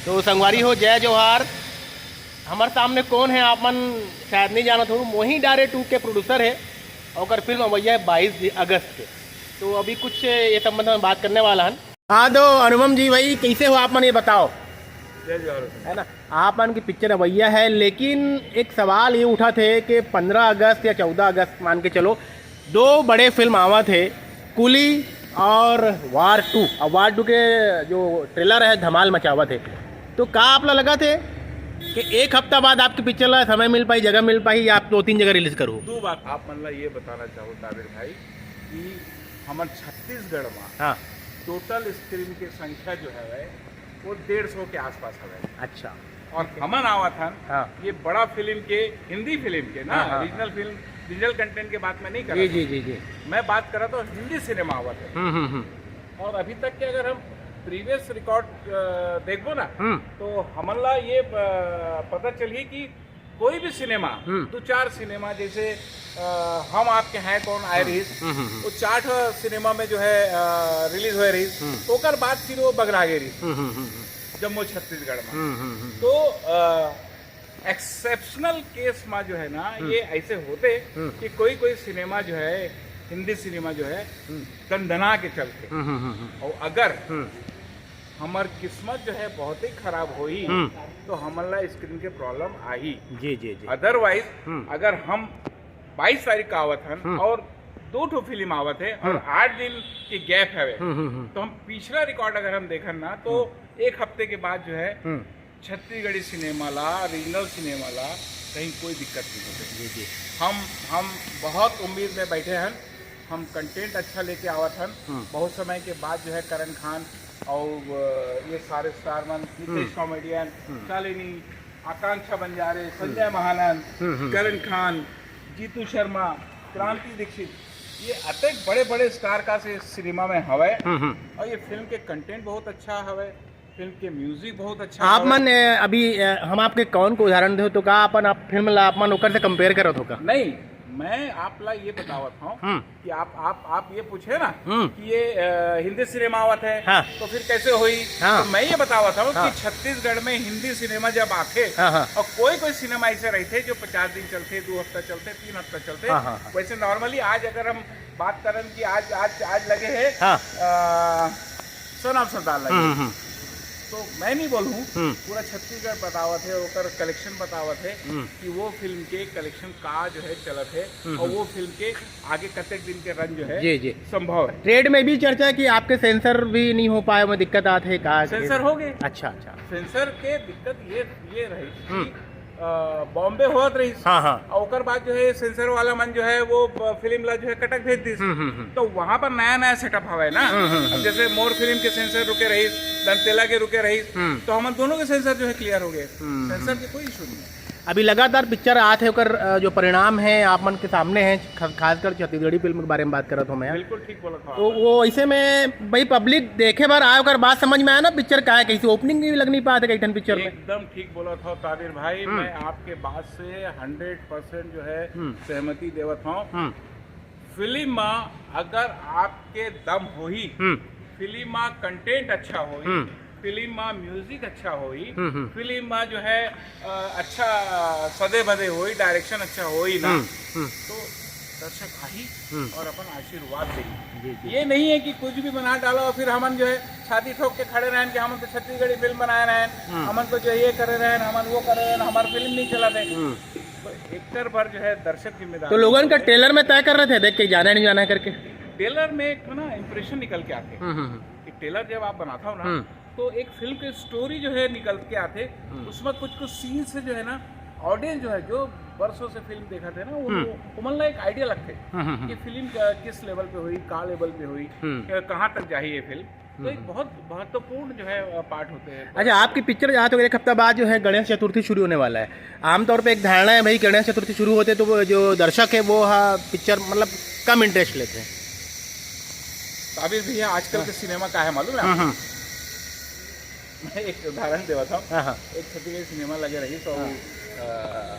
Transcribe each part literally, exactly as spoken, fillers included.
तो संगवारी हो, जय जोहार। हमारे सामने कौन है, आप मन शायद नहीं जानत हो, मोही डारे टू के प्रोड्यूसर है। ओकर फिल्म अवैया है बाईस अगस्त के। तो अभी कुछ ये संबंध में बात करने वाला है। हाँ, तो अनुपम जी भाई, कैसे हो आप मन, ये बताओ। जय जोहार। है ना, आप मन की पिक्चर अवैया है, लेकिन एक सवाल ये उठा थे कि पंद्रह अगस्त या चौदह अगस्त मान के चलो, दो बड़े फिल्म आवत है, कुली और वार टू। अब वार टू के जो ट्रेलर है, धमाल मचावत है। तो का आप ला लगत है कि एक हफ्ता बाद आपकी पिक्चर ला समय मिल पाही, जगह मिल पाही, या आप दो तीन जगह रिलीज करो? दो बात आप मन ला ये बताना चाहूँ ताबिर भाई कि हमर छत्तीसगढ़ में हाँ। टोटल स्क्रीन के संख्या जो है वो डेढ़ सौ के आसपास हवे। अच्छा। और हमन आवत हन हाँ। ये बड़ा फिल्म के, हिंदी फिल्म के ना, हाँ, हाँ, रीजनल फिल्म, रीजनल कंटेंट के बात मैं नहीं कर जी रहा। जी जी जी। मैं बात कर रहा था हिंदी सिनेमा आवत है। हम्म हम्म हम्म। और अभी तक के अगर हम प्रीवियस रिकॉर्ड देखबो ना हम्म। तो हमन ला ये अ, पता चलही कि कोई भी सिनेमा हम्म। दो चार सिनेमा जैसे अ, हम आपके हैं कौन आए हम्म, रहीस, हम्म, हम्म, हम्म। वो चार ठो सिनेमा में जो है रिलीज हुए रहीस, हम्म। ओकर बाद फिर वो बगरा गे रहीस हम्म हम्म हम्म हम्म। जम्मू छत्तीसगढ़ में। हम्म हम्म हम्म। तो एक्सेप्शनल केस में जो है ना हम्म। ये ऐसे होते हम्म। कि कोई कोई सिनेमा जो है, हिंदी सिनेमा जो है हम्म। दंदना के चलते। हम्म हम्म हम्म हम्म। और अगर हम्म। हमार किस्मत जो है बहुत ही खराब होई हम्म। तो हमन ला स्क्रीन के प्रॉब्लम आही। जी जी जी। अदरवाइज हम्म। अगर हम बाईस तारीख का आवत हन हम्म। और दो ठो फिल्म आवत है और हम्म। आठ दिन के गैप हवे हम्म हम्म हम्म। तो हम पिछला रिकॉर्ड अगर हम देखन ना तो हम्म। एक हफ्ते के बाद जो है हम्म। छत्तीसगढ़ी सिनेमा ला, रीजनल सिनेमा ला कहीं कोई दिक्कत नहीं होते। जी जी। हम हम बहुत उम्मीद में बैठे हैं, हम कंटेंट अच्छा लेके आवत हन। हम्म। बहुत समय के बाद जो है करण खान और अ, ये सारे स्टार मन, नितेश हम्म। कॉमेडियन, हम्म। शालिनी, आकांक्षा बंजारे, संजय हम्म। महानंद, हम्म, हम्म। करण खान, जीतू शर्मा, क्रांति दीक्षित, ये अतेक बड़े बड़े स्टार का से सिनेमा में हवे हम्म हम्म। और ये फिल्म के कंटेंट बहुत अच्छा हवे, फिल्म के म्यूजिक बहुत अच्छा आप हवे। मन अ, अभी अ, हम आपके कौन को उदाहरण दे तो का अपन आप फिल्म ला आप मन ओकर से कंपेयर करत हो का? नहीं, मैं आप ला ये बतावत हूँ हम्म। कि आप आप आप ये पूछे ना हम्म। कि ये अ, हिंदी सिनेमा आवत है हाँ। तो फिर कैसे हुई? हाँ। तो मैं ये बतावत हूँ हाँ। कि छत्तीसगढ़ में हिंदी सिनेमा जब आथे हाँ, हाँ। और कोई कोई सिनेमा ऐसे रहते जो पचास दिन चलते, दो हफ्ता चलते, तीन हफ्ता चलते। हाँ, हाँ, हाँ। वैसे नॉर्मली आज अगर हम बात करन कि आज आज आज लगे है हाँ। अ, सन ऑफ सरदार लगे हम्म, है। हम्म। तो मैं नहीं बोलूँ हम्म। पूरा छत्तीसगढ़ बतावत है, ओकर कलेक्शन बतावत है हम्म। कि वो फिल्म के कलेक्शन का जो है चलत है हम्म, और हम्म। वो फिल्म के आगे कतेक दिन के रन जो है जी, जी। संभव है। ट्रेड में भी चर्चा है कि आपके सेंसर भी नहीं हो पाए, में दिक्कत आत है का? सेंसर हो गए। अच्छा, अच्छा। सेंसर के दिक्कत ये ये रही कि, हम्म। अ, बॉम्बे होत रही हाँ, हाँ। और ओकर बाद जो है सेंसर वाला मन जो है वो ब-, फिल्म ला जो है कटक भेज दी। हम्म, हम्म, हम्म। तो वहाँ पर नया नया सेटअप हवा है ना। हम्म, हम्म, अब हम्म। जैसे मोर फिल्म के सेंसर रुके रही, दंतेला के रुके रही, हम्म। तो हमन दोनों के सेंसर जो है क्लियर हो गए। हम्म, सेंसर हम्म। के कोई इशू नहीं है। अभी लगातार पिक्चर आत है, ओकर, अ, जो परिणाम है आप मन के सामने है, ख-, खासकर छत्तीसगढ़ी फिल्म के बारे में बात करत हूँ मैं। बिल्कुल ठीक बोला था तो आपने। वो ऐसे में भाई पब्लिक देखे बर आए, ओकर बात समझ में आए ना, पिक्चर का है, कैसे ओपनिंग भी लग नहीं पाते कई ठन पिक्चर में। एकदम ठीक बोला था ताबिर भाई, हम्म। मैं आपके बात से हंड्रेड परसेंट जो है हम्म। सहमति देवत हूँ। हम्म। फिल्म में अगर आपके दम होही, हम्म। फिल्म में कंटेंट अच्छा होही, हम्म। फिल्म में म्यूजिक अच्छा होही, हम्म, हम्म। फिल्म में जो है, अ, अच्छा सदे बदे होही, डायरेक्शन अच्छा होही ना, हम्म, हम्म। तो दर्शक आही हम्म। और अपन आशीर्वाद देही। जी, जी। ये नहीं है कि कुछ भी बना डालो और फिर हमन जो है छाती ठोक के खड़े रहें कि हमन तो छत्तीसगढ़ी फिल्म बनाए रहें, हम्म। हमन तो जो ये करे रहें, हमन वो करे रहें, हमार फिल्म नहीं चला रहे। हम्म। तो एकर बर जो है दर्शक जिम्मेदार तो लोगन का होते हैं। ट्रेलर में तय कर रहे थे, देख के जाना है, नहीं जाना है करके। ट्रेलर में एक ना इंप्रेशन निकल के आते हैं हम्म, हम्म, हम्म। कि ट्रेलर जब आप बनाता हो ना, हम्म। तो एक फिल्म की स्टोरी जो है निकल के आते, हम्म। उसमें कुछ कुछ सीन से जो है ना, ऑडियंस जो है, जो बरसों से फिल्म देखा थे ना, वो, हम्म। वो मन ला एक आइडिया लगते हम्म, हम्म, हम्म। कि फिल्म का किस लेवल पे हुई, का लेवल पे हुई, हम्म। अ, कहाँ तक जाही ये फिल्म। तो एक हम्म। बहुत महत्वपूर्ण जो है, अ, पार्ट होते हैं। अच्छा, आपकी पिक्चर जहाँ तक एक हफ्ता बाद जो है गणेश चतुर्थी शुरू होने वाला है। आमतौर पे एक धारणा है भाई, गणेश चतुर्थी शुरू होते तो वो जो दर्शक है वो हाँ पिक्चर मतलब कम इंटरेस्ट लेते हैं। ताबिर भैया, आजकल हाँ। के सिनेमा का है मालूम है हम्म, आपको? हम्म। मैं एक उदाहरण देवत हूँ। हाँ, हाँ। एक छत्तीसगढ़ी सिनेमा लगे रही तो, हाँ। अ,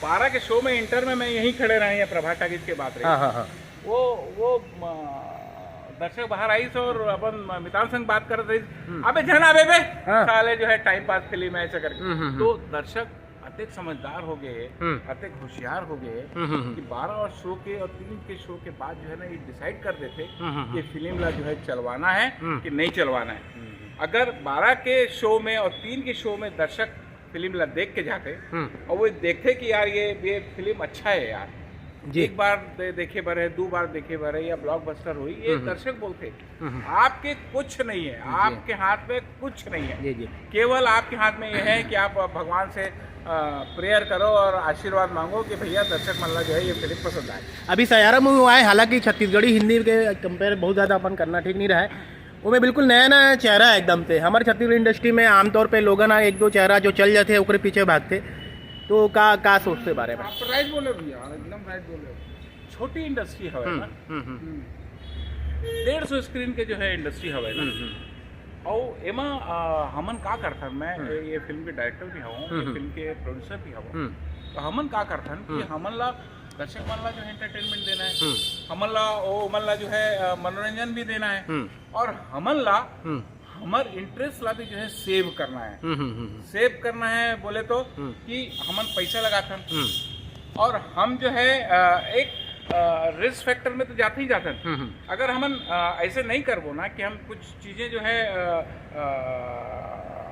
बारह के शो में इंटर में मैं यहीं खड़े रहे या प्रभा टाकीज के बात रही। हाँ, हाँ, हाँ। वो, वो, अ, दर्शक बाहर आइस और अपन मितान संग बात करत रहिस, "अबे झन आबे बे, हाँ। साले जो है टाइम पास फिल्म है," ऐसा करके। हम्म, हम्म, हम्म। तो दर्शक अतेक समझदार हो गए, हम्म। अतेक होशियार हो गए हम्म, हम्म, हम्म। कि बारह और शो के और तीन के शो के बाद जो है ना, ये डिसाइड कर देते हम्म, हम्म, कि हम्म। फिल्म ला जो है चलवाना है हम्म। कि नहीं चलवाना है। हम्म, हम्म। अगर बारह के शो में और तीन के शो में दर्शक फिल्म ला देख के जाते हम्म। और वो देखते कि यार, ये ये फिल्म अच्छा है यार, जी। एक बार दे, देखे बर है, दो बार देखे बर है, या ब्लॉकबस्टर हुई, ये हम्म। दर्शक बोलते। हम्म। आपके कुछ नहीं है, जी। आपके हाथ में कुछ नहीं है। जी, जी। केवल आपके हाथ में ये है कि आप भगवान से प्रेयर करो और आशीर्वाद मांगो कि भैया, दर्शक मन ला जो है ये फिल्म पसंद आए। अभी सैयारा मूवी आए, हालांकि छत्तीसगढ़ी हिंदी के कंपेयर बहुत ज़्यादा अपन करना ठीक नहीं रहा है। वो में बिल्कुल नया नया चेहरा है एकदम से। हमारे छत्तीसगढ़ इंडस्ट्री में आमतौर पे लोगन ना एक दो चेहरा जो चल जाते हैं, ओकरे पीछे भागते। तो का का सोचते बारे में? आप राइट बोले भैया, एकदम राइट बोले। छोटी इंडस्ट्री हवे हम्म, ना, हम्म, हम्म। हम्म। डेढ़ सौ स्क्रीन के जो है इंडस्ट्री हवे ना। हम्म, हम्म। और एमा, आ, हमन का करथन, मैं हम्म। ये, ये फिल्म के डायरेक्टर भी हूँ, हम्म, ये हम्म। फिल्म के प्रोड्यूसर भी हूँ। हम्म। तो हमन का करथन कि हम्म। हमन ला दर्शक मन ला जो है एंटरटेनमेंट देना है, हम्म। हमन ला, ओ मन ला जो है, अ, मनोरंजन भी देना है, हम्म। और हमन ला हम्म। हमर इंटरेस्ट ला भी जो है सेव करना है। हम्म, हम्म, हम्म, हम्म। सेव करना है बोले तो हम्म। कि हमन पैसा लगाथन हम्म। और हम जो है, अ, एक रिस्क फैक्टर में तो जाते ही जाथन। हम्म, हम्म। अगर हमन, अ, ऐसे नहीं करबो ना कि हम कुछ चीजें जो है, अ, अ,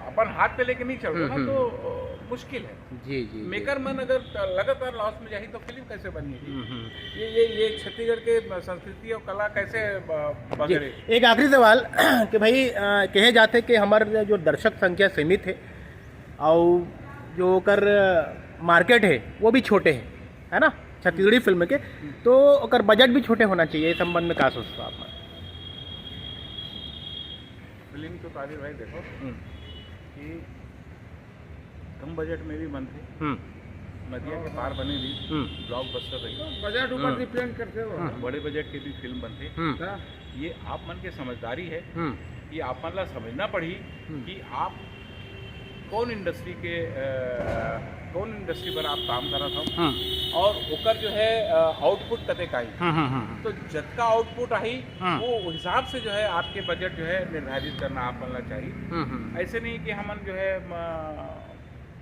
अपन हाथ पे लेके नहीं चलबो हम्म, ना, हम्म। तो, अ, मुश्किल है। जी, जी, जी। मेकर मन अगर लगातार लॉस में जाही तो फिल्म कैसे बनही जी? हम्म, हम्म। ये, ये, ये छत्तीसगढ़ के संस्कृति और कला कैसे ब-, जी, बगड़े? एक आखिरी सवाल कि भाई, अ, कहे जाथे कि हमर जो दर्शक संख्या सीमित है और जो ओकर मार्केट है वो भी छोटे है, है ना, छत्तीसगढ़ी फिल्म के, तो ओकर बजट भी छोटे होना चाहिए। इस संबंध में का सोचता आप? फिल्म तो तारीफ भाई देखो हम्म। कि कम बजट में भी बनथे, हम्म। नदिया के पार बने भी हम्म। ब्लॉकबस्टर रही। बजट ऊपर हम्म। डिपेंड करथे वो। हम्म। बड़े बजट के भी फिल्म बनथे। हम्म। हाँ। ये आप मन के समझदारी है हम्म। कि आप मन ला समझना पड़ही हम्म। कि आप कौन इंडस्ट्री के, अ, कौन इंडस्ट्री पर आप काम करत हव हम्म। और ओकर जो है, अ, आउटपुट कतेक आही। हम्म, हम्म, हम्म, हम्म। तो जतका आउटपुट आही, हम्म। वो हिसाब से जो है आपके बजट जो है निर्धारित करना आप मन ला चाहिए। हम्म, हम्म। ऐसे नहीं कि हमन जो है, म-,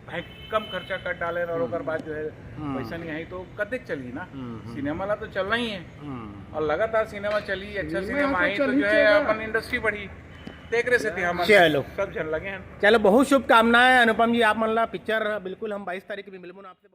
भाई कम खर्चा कर डाले और हम्म। ओकर बाद जो है हम्म। पैसा नहीं आई तो कतेक चलही ना। हम्म, हम्म। सिनेमा ला तो चलना ही है हम्म। और लगातार सिनेमा चली, अच्छा सिनेमा सिनेमा तो आई तो चलही जो है चलेगा। अपन इंडस्ट्री बढ़ी। तेकरे सेती हमन चलो। सब झन लगे हैं। चलो, बहुत शुभकामनाएं अनुपम जी, आप मन ला पिक्चर बिल्कुल हम बाईस तारीख के भी मिलबो ना आपसे।